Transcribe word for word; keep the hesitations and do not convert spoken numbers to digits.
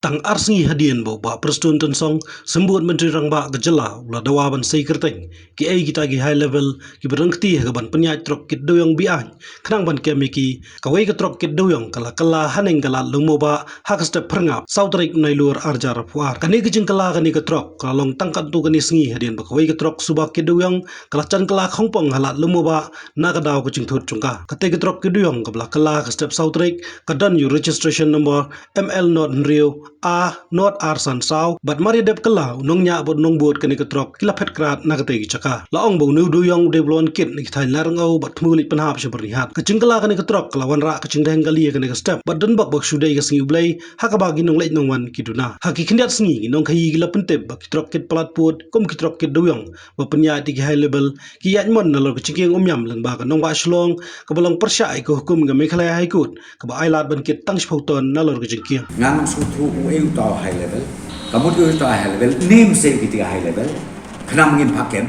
Tang ar sngi hadien ba u Bah Prestone Tynsong, Symbud Myntri Rangbah ka jylla, u la dawa ban sei kyrteng kiei kita ki high level kiba rangkti ha kaban pynïaid trok kit dewïong be-aiñ khnang ban kem ïa ki, kawei ka trok kit dewïong ka la kylla haneng ka Lad Lyngmobah ha ka step Phyrngap, saw tarik Nailur arhajar arphew ar. Kane ka jingkylla kane ka trok ka la long tang katto katne sngi hadien ba kawei ka trok suba kit dewïong ka la jan kylla khongpong ha Lad Lyngmobah na ka daw ka jingthut jong ka. Katei ka trok kit dewïong kaba la kylla ha ka step saw tarik ka don ïa u registration number M L not hynriew A not ar san saw, bad mar ïa dep kylla, u nongñiah bad u nongbud kane ka trok ki la phet krad na katei ka jaka. La ong ba une u dewïong u dei ba la wan kit na ki thaiñ Laitryng'ew bad thmu leit pynhap sha Byrnihat. Ka jingkylla kane ka trok ka la wanrah ka jingdheng kali ha kane ka step bad don bok ba ka shu dei ka sngi U Blei ha kaba ki nongleit nongwan ki duna. Ha ki khyndiat sngi ki nongkhaïi ki la pyntip ba ki trok kit palat pud kum ki trok kit dewïong ba pynïaid da ki high level ki ïaid mon nalor ka jingkieng umïam lyngba ka nongbah Shillong kaba long pyrshah ïa ka hukum ka Meghalaya High Court kaba ai lad ban kit tang shiphew ton nalor ka jingkieng. Nga ngam sngewthuh uei uta u high level. Ka mut uei uta u high level, nym sei kita ki high level. Khnang ngin phah kem.